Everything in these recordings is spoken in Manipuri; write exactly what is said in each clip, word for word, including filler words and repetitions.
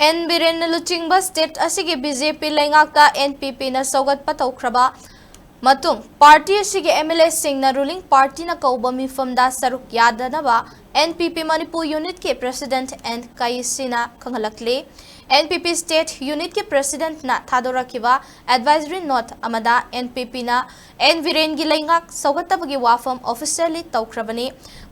ꯑꯦꯟ ꯕꯤꯔꯦꯟꯅ ꯂꯨꯆꯤꯡꯕ state ꯑꯁꯤꯒꯤ BJP ꯂꯩꯉꯥꯛꯇ NPPꯅ ꯁꯧꯒꯠꯄ ꯇꯧꯈ꯭ꯔꯕ ꯃꯇꯨꯡ, party ꯑꯁꯤꯒꯤ MLAꯁꯤꯡꯅ ruling partyꯅ ꯀꯧꯕ ꯃꯤꯐꯝꯗ ꯁꯔꯨꯛ ꯌꯥꯗꯅꯕ NPP ꯃꯅꯤꯄꯨꯔ unitꯀꯤ president ꯑꯦꯟ ꯀꯥꯏꯁꯤꯅ ꯈꯪꯍꯜꯂꯛꯂꯤ꯫ NPP state unitꯀꯤ presidentꯅ ꯊꯥꯗꯣꯔꯛꯈꯤꯕ advisory note ꯑꯃꯗ NPPꯅ ꯑꯦꯟ ꯕꯤꯔꯦꯟꯒꯤ ꯂꯩꯉꯥꯛ ꯁꯧꯒꯠꯇꯕꯒꯤ ꯋꯥꯐꯝ officially ꯇꯧꯈ꯭ꯔꯕꯅꯤ꯫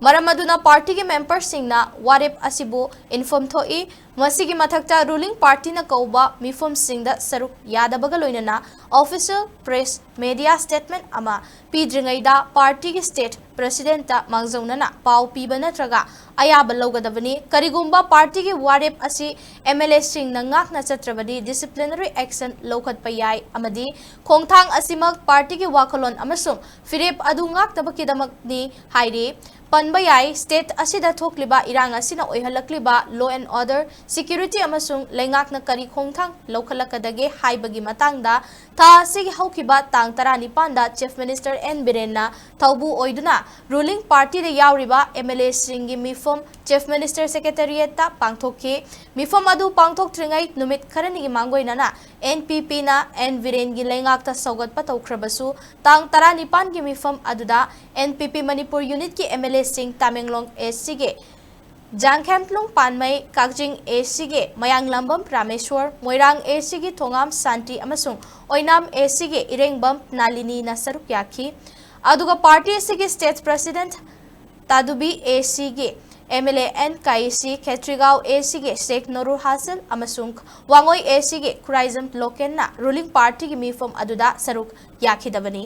ꯃꯔꯝ ꯑꯗꯨꯅ partyꯒꯤ memberꯁꯤꯡꯅ ꯋꯥꯔꯦꯞ ꯑꯁꯤꯕꯨ ꯏꯟꯐꯣꯝ ꯊꯣꯛꯏ꯫ ꯃꯁꯤꯒꯤ ꯃꯊꯛꯇ ruling partyꯅ ꯀꯧꯕ ꯃꯤꯐꯝꯁꯤꯡꯗ ꯁꯔꯨꯛ ꯌꯥꯗꯕꯒ ꯂꯣꯏꯅꯅ official press media statement ꯑꯃ ꯄꯤꯗ꯭ꯔꯤꯉꯩꯗ partyꯒꯤ state presidentꯇ ꯃꯥꯡꯖꯧꯅꯅ ꯄꯥꯎ ꯄꯤꯕ ꯅꯠꯇ꯭ꯔꯒ ꯑꯌꯥꯕ ꯂꯧꯒꯗꯕꯅꯤ꯫ ꯀꯔꯤꯒꯨꯝꯕ partyꯒꯤ ꯋꯥꯔꯦꯞ ꯑꯁꯤ MLAꯁꯤꯡꯅ ꯉꯥꯛꯅ ꯆꯠꯇ꯭ꯔꯕꯗꯤ disciplinary action ꯂꯧꯈꯠꯄ ꯌꯥꯏ ꯑꯃꯗꯤ ꯈꯣꯡꯊꯥꯡ ꯑꯁꯤꯃꯛ partyꯒꯤ ꯋꯥꯈꯜꯂꯣꯟ ꯑꯃꯁꯨꯡ ꯐꯤꯔꯦꯞ ꯑꯗꯨ ꯉꯥꯛꯅꯕꯒꯤꯗꯃꯛꯅꯤ ꯍꯥꯏꯔꯤ꯫ ꯄꯟꯕ ꯌꯥꯏ, state ꯑꯁꯤꯗ ꯊꯣꯛꯂꯤꯕ ꯏꯔꯥꯡ ꯑꯁꯤꯅ ꯑꯣꯏꯍꯜꯂꯛꯂꯤꯕ law and order, security ꯑꯃꯁꯨꯡ ꯂꯩꯉꯥꯛꯅ ꯀꯔꯤ ꯈꯣꯡꯊꯥꯡ ꯂꯧꯈꯠꯂꯛꯀꯗꯒꯦ ꯍꯥꯏꯕꯒꯤ ꯃꯇꯥꯡꯗ ꯊꯥ ꯑꯁꯤꯒꯤ ꯍꯧꯈꯤꯕ ꯇꯥꯡ ꯇꯔꯥꯅꯤꯄꯥꯟꯗ Chief Minister ꯑꯦꯟ ꯕꯤꯔꯦꯟꯅ ꯊꯧꯕꯨ ꯑꯣꯏꯗꯨꯅ ruling partyꯗ ꯌꯥꯎꯔꯤꯕ MLAꯁꯤꯡꯒꯤ ꯃꯤꯐꯝ Chief Minister Secretariatꯇ ꯄꯥꯡꯊꯣꯛꯈꯤ꯫ ꯃꯤꯐꯝ ꯑꯗꯨ ꯄꯥꯡꯊꯣꯛꯇ꯭ꯔꯤꯉꯩ ꯅꯨꯃꯤꯠ ꯈꯔꯅꯤꯒꯤ ꯃꯥꯡꯒꯣꯏꯅꯅ NPPꯅ ꯑꯦꯟ ꯕꯤꯔꯦꯟꯒꯤ ꯂꯩꯉꯥꯛꯇ ꯁꯧꯒꯠꯄ ꯇꯧꯈ꯭ꯔꯕꯁꯨ, ꯇꯥꯡ ꯇꯔꯥꯅꯤꯄꯥꯟꯒꯤ ꯃꯤꯐꯝ ꯑꯗꯨꯗ NPP ꯃꯅꯤꯄꯨꯔ unitꯀꯤ MLAꯁꯤꯡ ꯇꯃꯦꯡꯂꯣꯡ ACꯒꯤ ꯖꯥꯡꯈꯦꯝꯂꯨꯡ ꯄꯥꯟꯃꯩ, ꯀꯛꯆꯤꯡ ACꯒꯤ ꯃꯌꯥꯡꯂꯝꯕꯝ ꯔꯥꯃꯦꯁ꯭ꯋꯔ, ꯃꯣꯏꯔꯥꯡ ACꯒꯤ ꯊꯣꯉꯥꯝ ꯁꯥꯟꯇꯤ ꯑꯃꯁꯨꯡ ꯑꯣꯏꯅꯥꯝ ACꯒꯤ ꯏꯔꯦꯡꯕꯝ ꯅꯥꯂꯤꯅꯤꯅ ꯁꯔꯨꯛ ꯌꯥꯈꯤ꯫ ꯑꯗꯨꯒ party ꯑꯁꯤꯒꯤ state president Tadubi ACꯒꯤ MLA and ꯀꯥꯏꯁꯤ, ꯈꯦꯇ꯭ꯔꯤꯒꯥꯎ ACꯒꯤ ꯁꯦꯈ ꯅꯨꯔꯨꯜ ꯍꯥꯁꯟ ꯑꯃꯁꯨꯡ ꯋꯥꯡꯉꯣꯏ ACꯒꯤ ꯈꯨꯔꯥꯏꯖꯝ ꯂꯣꯀꯦꯟꯅ ruling partyꯒꯤ ꯃꯤꯐꯝ ꯑꯗꯨꯗ ꯁꯔꯨꯛ ꯌꯥꯈꯤꯗꯕꯅꯤ꯫